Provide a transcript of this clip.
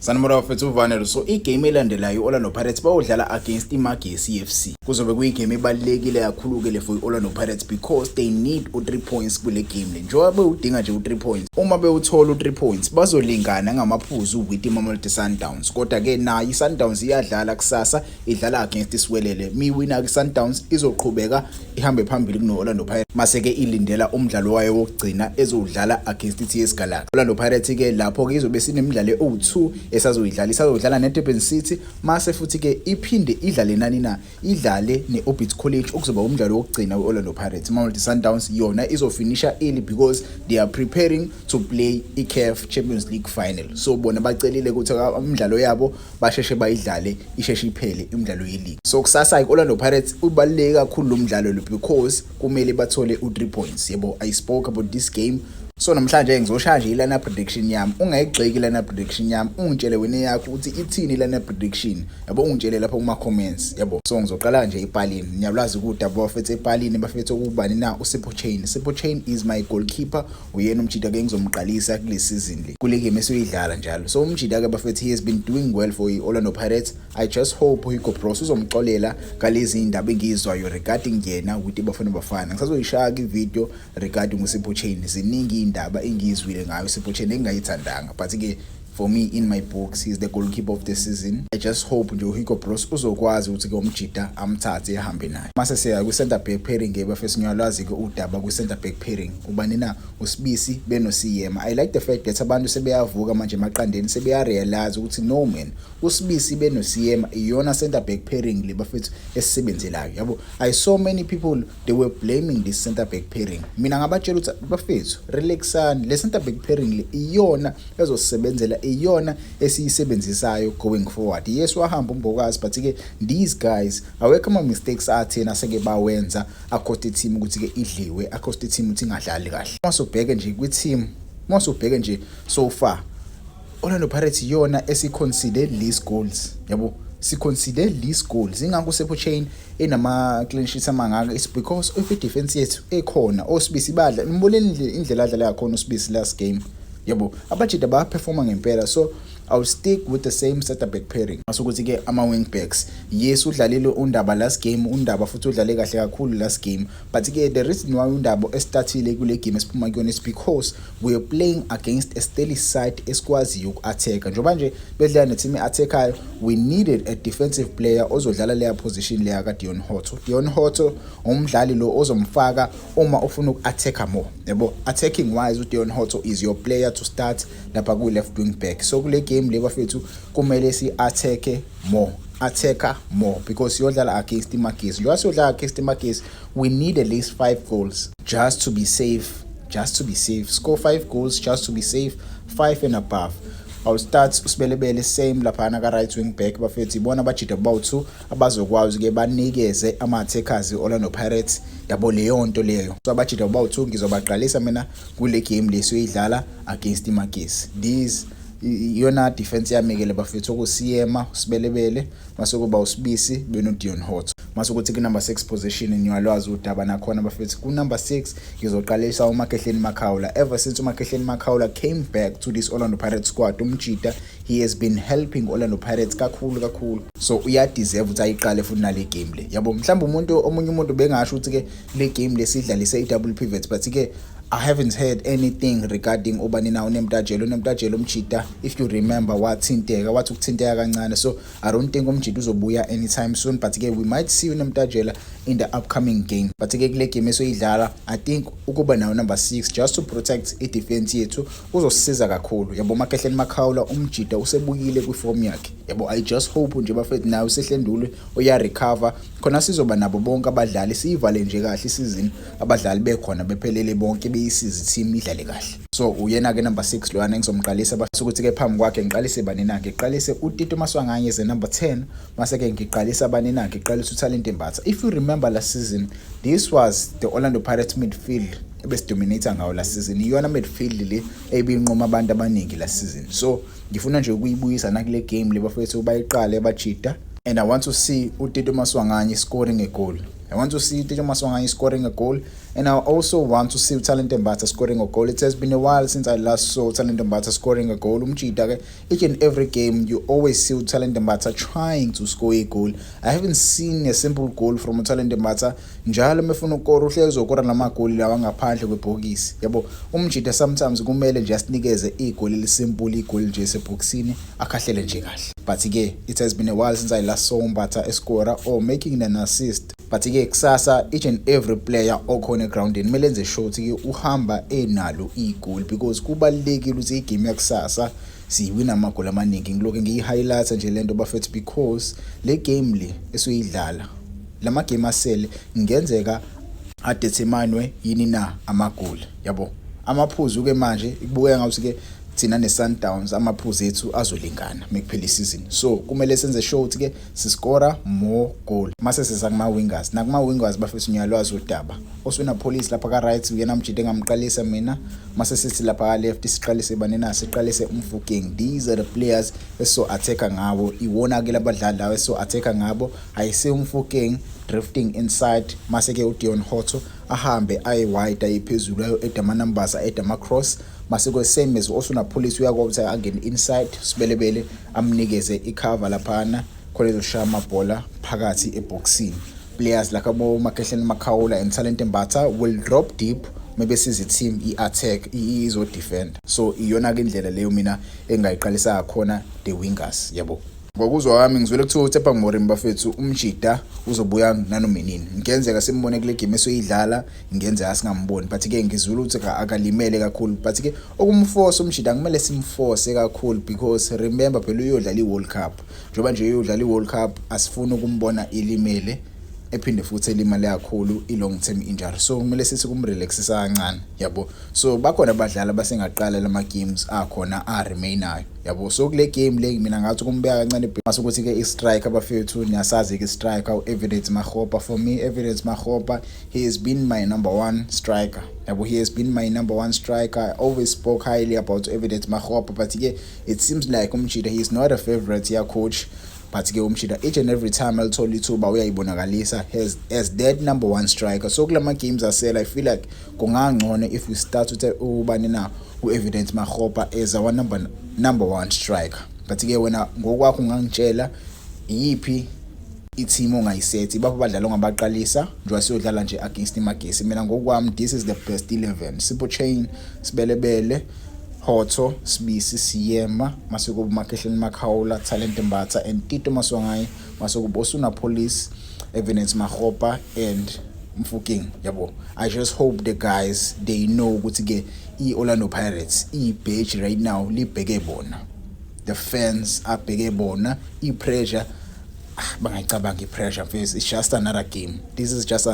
Sanibona bafethu, uvanelo. So igame elandelayo, i-Orlando Pirates bayodlala against iMagesi FC. Kuzobe kuyigame ebalulekile kakhulu-ke le for i-Orlando Pirates because they need u-3 points kule game le. Njengoba bewudinga nje u-3 points, uma bewuthola u-3 points bazolingana ngamaphuzu with iMamelodi Sundowns. Kodwa-ke nayo i-Sundowns iyadlala kusasa, idlala against iSiwelele. Miwina-ke i-Sundowns, izoqhubeka ihambe phambili kuno-Orlando Pirates, mase-ke ilindela umdlalo wayo wokugcina ezowudlala against i-TS Galaxy. Orlando Pirates-ke lapho-ke izobe sinemidlalo ewu-2 esazoyidlala. Isazodlala ne-Durban City, mase futhi-ke iphinde idlale nani na? Idlale ne-Orbit College, okuzoba umdlalo wokugcina we-Orlando Pirates. Mamelodi Sundowns yona izofinisha early because they are preparing to play i-CAF Champions League final. So bona bacelile ukuthi umdlalo yabo basheshe bayidlale, isheshe iphele imidlalo ye-league. So kusasa i-Orlando Pirates ubaluleke kakhulu lo mdlalo lo because kumele bathole u-3 points, yebo. I spoke about this game, so namhlanje ngizoshaya nje i-line prediction yami. Ungayigxeki i-line prediction yami, ungitshele wena yakho ukuthi ithini i-line prediction, yabo. Ungitshele lapho kuma-comments, yabo. So ngizoqala nje epalini. Ngiyalwazi udaba bafethu, epalini bafethu ukubani na? uSipho Chaine. Sipho Chaine is my goalkeeper. Uyena umjida ke ngizomqalisa kule season le, kule game esiyoyidlala njalo. So umjida ke bafethu, he has been doing well for i-Orlando Pirates. I just hope Hugo Broos uzomxolela ngalezi indaba engiyizwayo regarding yena with iBafana Bafana. Ngisazoyishaya i-video regarding uSipho Chaine. Ziningi indaba engiyizwile ngayo uSipho Chaine engingayithandanga, but ke for me, in my books, he's the goalkeeper of the season. I just hope nje uHugo Broos uzokwazi ukuthi ke umjida amthathe ehambe naye. Mase siya kwi-center back pairing ke bafethu, ngiyalwazi ke udaba kwi-center back pairing. Ubani na? uSibisi benoSiyema. I like the fact that abantu sebeyavuka manje emaqandeni, sebeya-realize ukuthi no man, uSibisi benoSiyema iyona center back pairing le bafethu esisebenzelayo, yabo. I saw many people, they were blaming this center back pairing. Mina ngabatshela ukuthi bafethu, relaxani, le center back pairing le iyona ezosebenzela, iyona esiyisebenzisayo going forward. Yes, wahamba uMbokazi, but ke these guys, awekho ama mistakes athena seke bawenza a-cost team ukuthi ke idliwe, a-cost team ukuthi ingadlali kahle. Mase ubheke nje kwi team, mase ubheke nje so far, Orlando Pirates iyona esi-concede least goals, yabo. Si-concede least goals, ingakho uSipho Chaine enama clean sheets amangaka. It's because of i-defense yethu ekhona. OSibisi badla, nimboneni indlela adlala yakhona uSibisi last game, yabo. Abajida bayaperforma ngempela, so I'll stick with the same center back pairing. Masukuthi ke ama wing backs, yes, udlalile uNdaba last game. uNdaba futhi udlale kahle kakhulu last game, but ke the reason why uNdaba estartile kule game esiphuma kuyona is because we are playing against a Stellies side esikwaziyo uku-attack. Njengoba nje bedlala ne-team e-attackayo, we needed a defensive player ozodlala leya position leya ka-Deon Hotto. Deon Hotto umdlali lo ozomfaka uma ufuna uku-attacka more, yabo. Attacking wise, uDeon Hotto is your player to start lapha ku-left wing back. So kule game le bafethu, kumele si-attack more, attacker more, because siyodlala against iMagesi. Njengoba siyodlala against iMagesi, we need at least 5 goals just to be safe, just to be safe. Score 5 goals just to be safe, 5 and above. I'll start uSibelebele same laphana ka right wing back bafethu. Ibona abajida bawu2 abazokwazi ke banikeze ama attackers Orlando Pirates, yabo, leyo nto leyo. So abajida bawu2 ngizobaqalisa mina kule game lesiyoyidlala against iMagesi. These iyona defense yami ke le bafethu, okuSiyema, uSibelebele, mase kuba uSibisi beno Deon Hotto. Mase kuthi ku number 6 position, ngiyalwazi udaba nakhona bafethu. Ku number 6 ngizoqalisa uMakhehleni Makhaula. Ever since uMakhehleni Makhaula came back to this Orlando Pirates squad, umjida he has been helping Orlando Pirates kakhulu kakhulu, so uyadeserve ukuthi ayiqale futhi nale game le, yabo. Mhlawumbe umuntu, omunye umuntu bengasho ukuthi ke le game lesidlalise i-double pivot, but ke I haven't heard anything regarding ubani na? uNemtajela. uNemtajela umjida, if you remember, wathinteka, wathi ukuthinteka kancane, so I don't think umjida uzobuya anytime soon, but ke we might see uNemtajela in the upcoming game. But ke kule game esoyidlala, I think ukuba nayo number 6 just to protect i-defense yethu kuzosisiza kakhulu, yabo. Makhehleni Makhaula umjida usebuyile kwiform yakhe, yabo. I just hope nje bafethu nawe usehlendulwe, uya recover khona, sizoba nabo bonke abadlali, siyivale nje kahle isizini, abadlali bekhona bephelele bonke, beyisize team idlale kahle. So uyena ke number 6 loyana engizomqalisa. Base ukuthi ke phambi kwakhe ngiqalise bani na? Ngiqalise uTito Maswanganyi ze number 10. Mase ke ngiqalisa bani na? Ngiqalisa uTalent Mbatha. If you remember last season, this was the Orlando Pirates midfield ebesidominate ngawo last season. Iyona midfield le ebinqoma abantu abaningi last season, so ngifuna nje ukuyibuyisa nakule game le bafethu, bayiqale bajida, and I want to see uTito Maswanganyi scoring a goal. I want to see Tito Maswanganyi scoring a goal, and I also want to see Thalente Mbatha scoring a goal. It has been a while since I last saw Thalente Mbatha scoring a goal. Umjita ke, each and every game you always see Thalente Mbatha trying to score a goal. I haven't seen a simple goal from Thalente Mbatha. Njalo mefuna ukukora, uhlezi ukora lamagoli lawa ngaphandle kwebhokisi. Yabo, umjita sometimes kumele nje asinikeze igoli elisimple, igoli nje esebhokisini, akhahlele nje kahle. But ke it has been a while since I last saw Mbatha escora or making an assist. But ke kusasa each and every player okhona egroundini kumele enze sure ukuthi ke uhamba enalo igoli, because kubalulekile ukuthi igame yakusasa siyiwina amagoli amaningi. Ngilokhu ngiyi-highlight nje lento, bafethu, because le game le esuyidlala, lama game asele, ngenzeka adeterminwe yini na? Amagoli, yabo, amaphuzu ke. Manje ikubukeka ngathi ke thina ne-Sundowns amaphuzu ethu azolingana mekuphela isizini, so kumele senze sure ukuthi ke siskora more goal. Mase siza kuma-wingers, nakuma-wingers, bafethu, ngiyalwazi udaba. Oswin Appollis lapha ka-right, uyena mjita engamqalisa mina. Mase sithi lapha ka-left siqalise bani na? Siqalise uMofokeng. These are the players esizo-attack-a ngabo. Iwona-ke labadlali lawa esizo-attack-a ngabo. Ayise uMofokeng drifting inside, mase-ke uDeon Hotto ahambe aye wide, aye phezulu, ayo-add ama-numbers, add ama-cross. Mase ke same as Oswin Appollis, uyakwazi ukuthi angene inside, Sibelebele amnikeze icover laphana khona ezoshaya amabhola phakathi eboxini. Players like abo Makhehleni Makhaula and Thalente Mbatha will drop deep maybe size team i-attack izo-defend. So iyona-ke indlela leyo mina engayiqalisa khona the wingers, yabo. Ngokuzwa kwami, ngizwele kuthiwa uTshepang Moremi, bafethu, umjida uzobuya nanoma inini. Ngenzeka simbone kule game esoyidlala, ngenzeka singamboni, but ke ngizwile ukuthi akalimele kakhulu. But ke ukumforce umjida, kumele simforce kakhulu, because remember phela uyodlala i-World Cup. Njengoba nje uyodlala i-World Cup, asifuni ukumbona ilimele, ephinde futhi elimale kakhulu, i-long term injury, so kumele sithi kumrelaxisa kancane, yabo. So bakhona abadlali abasengaqala lama games akhona a-remainayo, yabo. So kule game le mina ngathi kumbeka kancane. Mase ukuthi ke i-striker, bafethu, niyasazi ke i-striker u-Evidence Makgopa. For me, Evidence Makgopa, he has been my number one striker, yabo. He has been my number one striker. I always spoke highly about Evidence Makgopa, but ke it seems like umjita, he is not a favorite ya coach. But ke umjita, each and every time elithola ithuba, uyayibonakalisa as that number one striker. So kulama games asela, I feel like kungangcono if we start with ubani na? U-Evidence Makgopa as our number one striker. But ke wena ngokwakho ungangitshela iyiphi i-team ongayisethi, bapho abadlali ongabaqalisa njengoba siyodlala nje against iMagesi? Mina ngokwami, this is the best 11: Sipho Chaine, Sibelebele, Hotto, Sibisi, Siyema, mase kuba Makhehleni Makhaula, Thalente Mbatha and Tito Maswanganyi, mase kuba Oswin Appollis, Evidence Makgopa and Mofokeng, yabo. I just hope the guys, they know ukuthi ke i-Orlando Pirates ibheji right now libheke bona, the fans abheke bona, i-pressure, ah, bangayicabanga i-pressure, mfethu. It's just another game. This is just